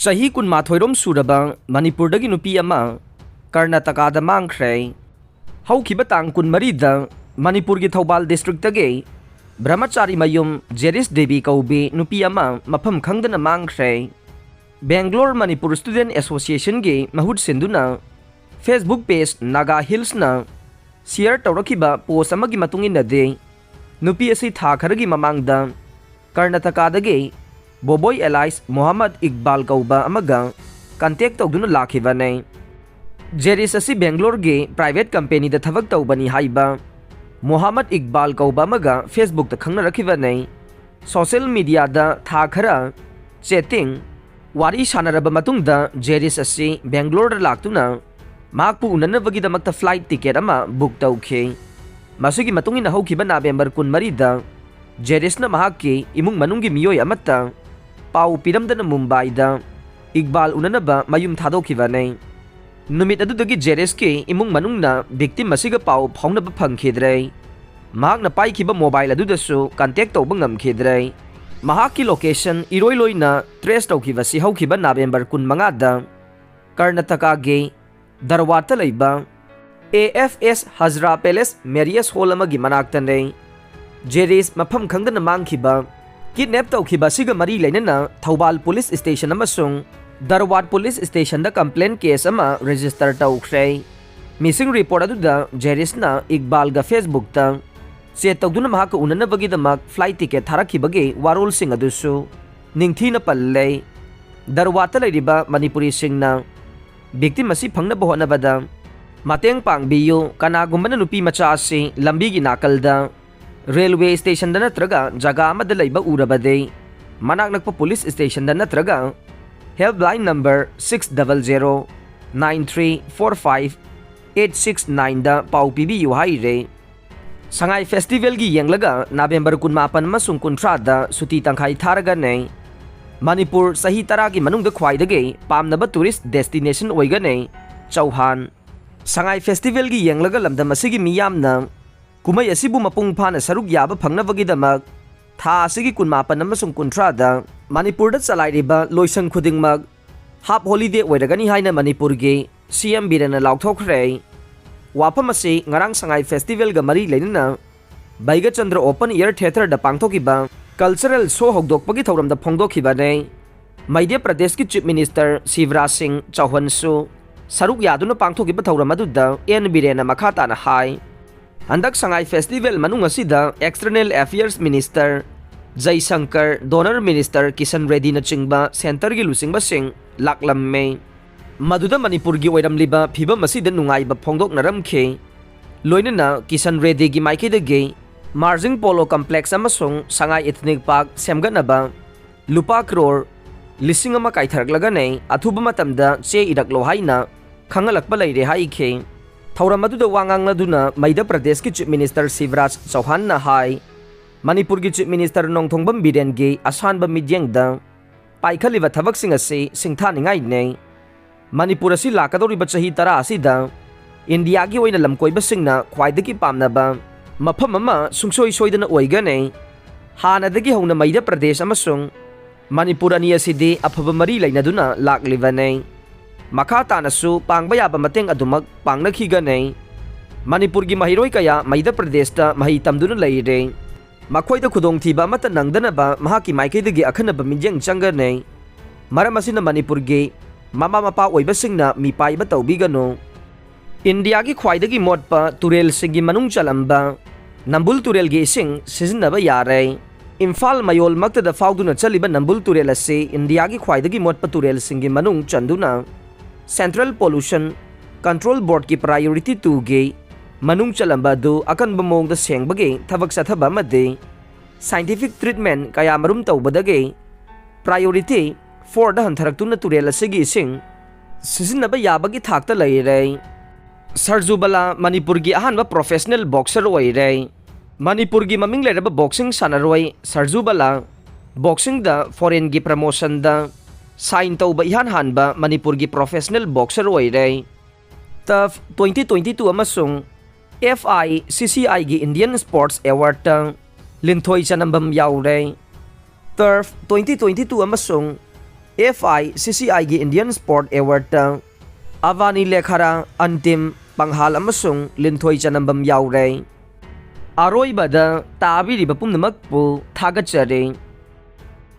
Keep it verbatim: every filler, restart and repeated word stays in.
ꯆꯍꯤ ꯀꯨꯟꯃꯥꯊꯣꯏꯔꯣꯝ ꯁꯨꯔꯕ ꯃꯅꯤꯄꯨꯔꯗꯒꯤ ꯅꯨꯄꯤ ꯑꯃ ꯀꯔꯅꯥꯇꯀꯥꯗ ꯃꯥꯡꯈ꯭ꯔꯦ꯫ ꯍꯧꯈꯤꯕ ꯇꯥꯡ ꯀꯨꯟꯃꯔꯤꯗ ꯃꯅꯤꯄꯨꯔꯒꯤ ꯊꯧꯕꯥꯜ ꯗꯤꯁꯇ꯭ꯔꯤꯛꯇꯒꯤ ꯕ꯭ꯔꯍꯃꯆꯥꯔꯤ ꯃꯌꯨꯝ ꯖꯦꯔꯤꯁ ꯗꯦꯕꯤ ꯀꯧꯕꯤ ꯅꯨꯄꯤ ꯑꯃ ꯃꯐꯝ ꯈꯪꯗꯅ ꯃꯥꯡꯈ꯭ꯔꯦ꯫ ꯕꯦꯡꯒ꯭ꯂꯣꯔ ꯃꯅꯤꯄꯨꯔ ꯁ꯭ꯇꯨꯗꯦꯟꯠ ꯑꯦꯁꯣꯁꯤꯌꯦꯁꯟꯒꯤ ꯃꯍꯨꯠ ꯁꯤꯟꯗꯨꯅ Facebook page Naga Hillsꯅ share ꯇꯧꯔꯛꯈꯤꯕ post ꯑꯃꯒꯤ ꯃꯇꯨꯡ ꯏꯟꯅꯗꯤ, ꯅꯨꯄꯤ ꯑꯁꯤ ꯊꯥ ꯈꯔꯒꯤ ꯃꯃꯥꯡꯗ ꯀꯔꯅꯥꯇꯀꯥꯗꯒꯤ ꯕꯣꯕꯣꯏ alias ꯃꯣꯍꯝꯃꯗ ꯏꯛꯕꯥꯜ ꯀꯧꯕ ꯑꯃꯒ contact ꯇꯧꯗꯨꯅ ꯂꯥꯛꯈꯤꯕꯅꯤ꯫ ꯖꯦꯔꯤꯁ ꯑꯁꯤ ꯕꯦꯡꯒ꯭ꯂꯣꯔꯒꯤ private companyꯗ ꯊꯕꯛ ꯇꯧꯕꯅꯤ ꯍꯥꯏꯕ ꯃꯣꯍꯝꯃꯗ ꯏꯛꯕꯥꯜ ꯀꯧꯕ ꯑꯃꯒ Facebookꯇ ꯈꯪꯅꯔꯛꯈꯤꯕꯅꯤ꯫ Social mediaꯗ ꯊꯥ ꯈꯔ chatting, ꯋꯥꯔꯤ ꯁꯥꯟꯅꯔꯕ ꯃꯇꯨꯡꯗ ꯖꯦꯔꯤꯁ ꯑꯁꯤ ꯕꯦꯡꯒ꯭ꯂꯣꯔꯗ ꯂꯥꯛꯇꯨꯅ ꯃꯍꯥꯛꯄꯨ ꯎꯅꯅꯕꯒꯤꯗꯃꯛꯇ flight ticket ꯑꯃ book ꯇꯧꯈꯤ꯫ ꯃꯁꯤꯒꯤ ꯃꯇꯨꯡ ꯏꯟꯅ ꯍꯧꯈꯤꯕ ꯅꯕꯦꯝꯕꯔ ꯀꯨꯟꯃꯔꯤꯗ ꯖꯦꯔꯤꯁꯅ ꯃꯍꯥꯛꯀꯤ ꯏꯃꯨꯡ ꯃꯅꯨꯡꯒꯤ ꯃꯤꯑꯣꯏ ꯑꯃꯠꯇ ꯄꯥꯎ ꯄꯤꯔꯝꯗꯅ ꯃꯨꯝꯕꯥꯏꯗ ꯏꯛꯕꯥꯜ ꯎꯅꯅꯕ ꯃꯌꯨꯝ ꯊꯥꯗꯣꯛꯈꯤꯕꯅꯤ꯫ ꯅꯨꯃꯤꯠ ꯑꯗꯨꯗꯒꯤ ꯖꯦꯔꯤꯁꯀꯤ ꯏꯃꯨꯡ ꯃꯅꯨꯡꯅ victim ꯑꯁꯤꯒ ꯄꯥꯎ ꯐꯥꯎꯅꯕ ꯐꯪꯈꯤꯗ꯭ꯔꯦ꯫ ꯃꯍꯥꯛꯅ ꯄꯥꯏꯈꯤꯕ mobile ꯑꯗꯨꯗꯁꯨ contact ꯇꯧꯕ ꯉꯝꯈꯤꯗ꯭ꯔꯦ꯫ ꯃꯍꯥꯛꯀꯤ location ꯏꯔꯣꯏ ꯂꯣꯏꯅ trace ꯇꯧꯈꯤꯕꯁꯤ ꯍꯧꯈꯤꯕ ꯅꯕꯦꯝꯕꯔ ꯀꯨꯟꯃꯉꯥꯗ ꯀꯔꯅꯥꯇꯀꯥꯒꯤ ꯗꯔꯋꯥꯠꯇ ꯂꯩꯕ A F S Hazra Palace Marriage Hall ꯑꯃꯒꯤ ꯃꯅꯥꯛꯇꯅꯤ꯫ ꯖꯦꯔꯤꯁ ꯃꯐꯝ ꯈꯪꯗꯅ ꯃꯥꯡꯈꯤꯕ, kidnap ꯇꯧꯈꯤꯕ ꯑꯁꯤꯒ ꯃꯔꯤ ꯂꯩꯅꯅ ꯊꯧꯕꯥꯜ police station ꯑꯃꯁꯨꯡ ꯗꯔꯋꯥꯠ police stationꯗ complaint case ꯑꯃ register ꯇꯧꯈ꯭ꯔꯦ꯫ Missing report ꯑꯗꯨꯗ ꯖꯦꯔꯤꯁꯅ ꯏꯛꯕꯥꯜꯒ Facebookꯇ chat ꯇꯧꯗꯨꯅ ꯃꯍꯥꯛꯀ ꯎꯅꯅꯕꯒꯤꯗꯃꯛ flight ticket ꯊꯥꯔꯛꯈꯤꯕꯒꯤ ꯋꯥꯔꯣꯜꯁꯤꯡ ꯑꯗꯨꯁꯨ ꯅꯤꯡꯊꯤꯅ ꯄꯜꯂꯦ꯫ ꯗꯔꯋꯥꯠꯇ ꯂꯩꯔꯤꯕ ꯃꯅꯤꯄꯨꯔꯤꯁꯤꯡꯅ victim ꯑꯁꯤ ꯐꯪꯅꯕ ꯍꯣꯠꯅꯕꯗ ꯃꯇꯦꯡ ꯄꯥꯡꯕꯤꯌꯨ, ꯀꯅꯥꯒꯨꯝꯕꯅ ꯅꯨꯄꯤ ꯃꯆꯥ ꯑꯁꯤ ꯂꯝꯕꯤꯒꯤ ꯅꯥꯀꯜꯗ railway stationꯗ ꯅꯠꯇ꯭ꯔꯒ ꯖꯒꯥ ꯑꯃꯗ ꯂꯩꯕ ꯎꯔꯕꯗꯤ ꯃꯅꯥꯛ ꯅꯛꯄ police stationꯗ ꯅꯠꯇ꯭ꯔꯒ helpline number six double zero nine three four five eight six nineꯗ ꯄꯥꯎ ꯄꯤꯕꯤꯌꯨ ꯍꯥꯏꯔꯦ꯫ ꯁꯉꯥꯏ festivalꯒꯤ ꯌꯦꯡꯂꯒ ꯅꯕꯦꯝꯕꯔ ꯀꯨꯟꯃꯥꯄꯟ ꯑꯃꯁꯨꯡ ꯀꯨꯟꯊ꯭ꯔꯥꯗ ꯁꯨꯇꯤ ꯇꯪꯈꯥꯏ ꯊꯥꯔꯒꯅꯤ꯫ ꯃꯅꯤꯄꯨꯔ ꯆꯍꯤ ꯇꯔꯥꯒꯤ ꯃꯅꯨꯡꯗ ꯈ꯭ꯋꯥꯏꯗꯒꯤ ꯄꯥꯝꯅꯕ tourist destination ꯑꯣꯏꯒꯅꯤ꯫ ꯆꯧꯍꯥꯟ꯫ ꯁꯉꯥꯏ festivalꯒꯤ ꯌꯦꯡꯂꯒ ꯂꯝꯗꯝ ꯑꯁꯤꯒꯤ ꯃꯤꯌꯥꯝꯅ ꯀꯨꯝꯍꯩ ꯑꯁꯤꯕꯨ ꯃꯄꯨꯡ ꯐꯥꯅ ꯁꯔꯨꯛ ꯌꯥꯕ ꯐꯪꯅꯕꯒꯤꯗꯃꯛ ꯊꯥ ꯑꯁꯤꯒꯤ ꯀꯨꯟꯃꯥꯄꯟ ꯑꯃꯁꯨꯡ ꯀꯨꯟꯊ꯭ꯔꯥꯗ ꯃꯅꯤꯄꯨꯔꯗ ꯆꯂꯥꯏꯔꯤꯕ ꯂꯣꯏꯁꯪ ꯈꯨꯗꯤꯡꯃꯛ half holiday ꯑꯣꯏꯔꯒꯅꯤ ꯍꯥꯏꯅ ꯃꯅꯤꯄꯨꯔꯒꯤ C M ꯕꯤꯔꯦꯟꯅ ꯂꯥꯎꯊꯣꯛꯈ꯭ꯔꯦ꯫ ꯋꯥꯐꯝ ꯑꯁꯤ ꯉꯔꯥꯡ ꯁꯉꯥꯏ festivalꯒ ꯃꯔꯤ ꯂꯩꯅꯅ ꯕꯩꯒꯆꯟꯗ꯭ꯔ Open Air Theatreꯗ ꯄꯥꯡꯊꯣꯛꯈꯤꯕ cultural show ꯍꯧꯗꯣꯛꯄꯒꯤ ꯊꯧꯔꯝꯗ ꯐꯣꯡꯗꯣꯛꯈꯤꯕꯅꯤ꯫ ꯃꯙ꯭ꯌ ꯄ꯭ꯔꯗꯦꯁꯀꯤ Chief Minister ꯁꯤꯕꯔꯥꯖ ꯁꯤꯡ ꯆꯧꯍꯥꯟꯁꯨ ꯁꯔꯨꯛ ꯌꯥꯗꯨꯅ ꯄꯥꯡꯊꯣꯛꯈꯤꯕ ꯊꯧꯔꯝ ꯑꯗꯨꯗ ꯑꯦꯟ ꯕꯤꯔꯦꯟꯅ ꯃꯈꯥ ꯇꯥꯅ ꯍꯥꯏ, ꯍꯟꯗꯛ ꯁꯉꯥꯏ festival ꯃꯅꯨꯡ ꯑꯁꯤꯗ External Affairs Minister Jaishankar, DoNER Minister Kisan ꯔꯦꯗꯤꯅꯆꯤꯡꯕ centreꯒꯤ ꯂꯨꯆꯤꯡꯕꯁꯤꯡ ꯂꯥꯛꯂꯝꯃꯤ꯫ ꯃꯗꯨꯗ ꯃꯅꯤꯄꯨꯔꯒꯤ ꯑꯣꯏꯔꯝꯂꯤꯕ ꯐꯤꯕꯝ ꯑꯁꯤꯗ ꯅꯨꯡꯉꯥꯏꯕ ꯐꯣꯡꯗꯣꯛꯅꯔꯝꯈꯤ꯫ ꯂꯣꯏꯅꯅ ꯀꯤꯁꯟ ꯔꯦꯗꯤꯒꯤ ꯃꯥꯏꯀꯩꯗꯒꯤ ꯃꯥꯔꯖꯤꯡ ꯄꯣꯂꯣ complex ꯑꯃꯁꯨꯡ ꯁꯉꯥꯏ Ethnic Park ꯁꯦꯝꯒꯠꯅꯕ ꯂꯨꯄꯥ ꯀ꯭ꯔꯣꯔ ꯂꯤꯁꯤꯡ ꯑꯃ ꯀꯥꯏꯊꯔꯛꯂꯒꯅꯤ, ꯑꯊꯨꯕ ꯃꯇꯝꯗ ꯆꯦ ꯏꯔꯛꯂꯣ ꯍꯥꯏꯅ ꯈꯪꯍꯜꯂꯛꯄ ꯂꯩꯔꯦ ꯍꯥꯏꯈꯤ꯫ ꯊꯧꯔꯝ ꯑꯗꯨꯗ ꯋꯥ ꯉꯥꯡꯂꯗꯨꯅ ꯃꯙ꯭ꯌ ꯄ꯭ꯔꯗꯦꯁꯀꯤ Chief Minister ꯁꯤꯕꯔꯥꯖ ꯆꯧꯍꯥꯟꯅ ꯍꯥꯏ, ꯃꯅꯤꯄꯨꯔꯒꯤ Chief Minister ꯅꯣꯡꯊꯣꯡꯕꯝ ꯕꯤꯔꯦꯟꯒꯤ ꯑꯁꯥꯟꯕ ꯃꯤꯠꯌꯦꯡꯗ ꯄꯥꯏꯈꯠꯂꯤꯕ ꯊꯕꯛꯁꯤꯡ ꯑꯁꯤ ꯁꯤꯡꯊꯥꯅꯤꯡꯉꯥꯏꯅꯤ꯫ ꯃꯅꯤꯄꯨꯔ ꯑꯁꯤ ꯂꯥꯛꯀꯗꯧꯔꯤꯕ ꯆꯍꯤ ꯇꯔꯥ ꯑꯁꯤꯗ ꯏꯟꯗꯤꯌꯥꯒꯤ ꯑꯣꯏꯅ ꯂꯝꯀꯣꯏꯕꯁꯤꯡꯅ ꯈ꯭ꯋꯥꯏꯗꯒꯤ ꯄꯥꯝꯅꯕ ꯃꯐꯝ ꯑꯃ ꯁꯨꯡꯁꯣꯏ ꯁꯣꯏꯗꯅ ꯑꯣꯏꯒꯅꯤ꯫ ꯍꯥꯟꯅꯗꯒꯤ ꯍꯧꯅ ꯃꯙ꯭ꯌ ꯄ꯭ꯔꯗꯦꯁ ꯑꯃꯁꯨꯡ ꯃꯅꯤꯄꯨꯔ ꯑꯅꯤ ꯑꯁꯤꯗꯤ ꯑꯐꯕ ꯃꯔꯤ ꯂꯩꯅꯗꯨꯅ ꯂꯥꯛꯂꯤꯕꯅꯤ꯫ ꯃꯈꯥ ꯇꯥꯅꯁꯨ ꯄꯥꯡꯕ ꯌꯥꯕ ꯃꯇꯦꯡ ꯑꯗꯨꯃꯛ ꯄꯥꯡꯅꯈꯤꯒꯅꯤ꯫ ꯃꯅꯤꯄꯨꯔꯒꯤ ꯃꯍꯩꯔꯣꯏ ꯀꯌꯥ ꯃꯙ꯭ꯌ ꯄ꯭ꯔꯗꯦꯁꯇ ꯃꯍꯩ ꯇꯝꯗꯨꯅ ꯂꯩꯔꯦ꯫ ꯃꯈꯣꯏꯗ ꯈꯨꯗꯣꯡꯊꯤꯕ ꯑꯃꯠꯇ ꯅꯪꯗꯅꯕ ꯃꯍꯥꯛꯀꯤ ꯃꯥꯏꯀꯩꯗꯒꯤ ꯑꯈꯟꯅꯕ ꯃꯤꯠꯌꯦꯡ ꯆꯪꯒꯅꯤ꯫ ꯃꯔꯝ ꯑꯁꯤꯅ ꯃꯅꯤꯄꯨꯔꯒꯤ ꯃꯃꯥ ꯃꯄꯥ ꯑꯣꯏꯕꯁꯤꯡꯅ ꯃꯤꯄꯥꯏꯕ ꯇꯧꯕꯤꯒꯅꯨ꯫ ꯏꯟꯗꯤꯌꯥꯒꯤ ꯈ꯭ꯋꯥꯏꯗꯒꯤ ꯃꯣꯠꯄ ꯇꯨꯔꯦꯜꯁꯤꯡꯒꯤ ꯃꯅꯨꯡ ꯆꯜꯂꯝꯕ ꯅꯝꯕꯨꯜ ꯇꯨꯔꯦꯜꯒꯤ ꯏꯁꯤꯡ ꯁꯤꯖꯤꯟꯅꯕ ꯌꯥꯔꯦ꯫ ꯏꯝꯐꯥꯜ ꯃꯌꯣꯜꯃꯛꯇꯗ ꯐꯥꯎꯗꯨꯅ ꯆꯠꯂꯤꯕ ꯅꯝꯕꯨꯜ ꯇꯨꯔꯦꯜ ꯑꯁꯤ ꯏꯟꯗꯤꯌꯥꯒꯤ ꯈ꯭ꯋꯥꯏꯗꯒꯤ ꯃꯣꯠꯄ ꯇꯨꯔꯦꯜꯁꯤꯡꯒꯤ ꯃꯅꯨꯡ ꯆꯟꯗꯨꯅ Central Pollution Control Boardꯀꯤ Priority twoꯒꯤ ꯃꯅꯨꯡ ꯆꯜꯂꯝꯕ ꯑꯗꯨ ꯑꯀꯟꯕ ꯃꯑꯣꯡꯗ ꯁꯦꯡꯕꯒꯤ ꯊꯕꯛ ꯆꯠꯊꯕ ꯑꯃꯗꯤ scientific treatment ꯀꯌꯥꯃꯔꯨꯝ ꯇꯧꯕꯗꯒꯤ Priority fourꯗ ꯍꯟꯊꯔꯛꯇꯨꯅ ꯇꯨꯔꯦꯜ ꯑꯁꯤꯒꯤ ꯏꯁꯤꯡ ꯁꯤꯖꯤꯟꯅꯕ ꯌꯥꯕꯒꯤ ꯊꯥꯛꯇ ꯂꯩꯔꯦ꯫ ꯁꯔꯖꯨ ꯕꯂꯥ ꯃꯅꯤꯄꯨꯔꯒꯤ ꯑꯍꯥꯟꯕ professional boxer ꯑꯣꯏꯔꯦ꯫ ꯃꯅꯤꯄꯨꯔꯒꯤ ꯃꯃꯤꯡ ꯂꯩꯔꯕ boxing ꯁꯥꯟꯅꯔꯣꯏ ꯁꯔꯖꯨ ꯕꯂꯥ boxingꯗ foreignꯒꯤ promotionꯗ sign ꯇꯧꯕ ꯏꯍꯥꯟ ꯍꯥꯟꯕ ꯃꯅꯤꯄꯨꯔꯒꯤ professional boxer ꯑꯣꯏꯔꯦ꯫ TUF twenty twenty two ꯑꯃꯁꯨꯡ F I C C Iꯒꯤ Indian Sports Awardꯇ ꯂꯤꯟꯊꯣꯏ ꯆꯅꯝꯕꯝ ꯌꯥꯎꯔꯦ꯫ ꯇꯔꯐ ꯇ꯭ꯋꯦꯟꯇꯤ ꯇ꯭ꯋꯦꯟꯇꯤ ꯇꯨ ꯑꯃꯁꯨꯡ ꯑꯦꯐ ꯑꯥꯏ ꯁꯤ ꯁꯤ ꯑꯥꯏꯒꯤ ꯏꯟꯗꯤꯌꯟ ꯁ꯭ꯄꯣꯔꯠ ꯑꯦꯋꯥꯔꯗꯇ ꯑꯚꯥꯅꯤ ꯂꯦꯈꯥꯔꯥ ꯑꯟꯇꯤꯝ ꯄꯪꯍꯥꯜ ꯑꯃꯁꯨꯡ ꯂꯤꯟꯊꯣꯏ ꯆꯅꯝꯕꯝ ꯌꯥꯎꯔꯦ꯫ ꯑꯔꯣꯏꯕꯗ ꯇꯥꯕꯤꯔꯤꯕ ꯄꯨꯝꯅꯃꯛꯄꯨ ꯊꯥꯒꯠꯆꯔꯤ꯫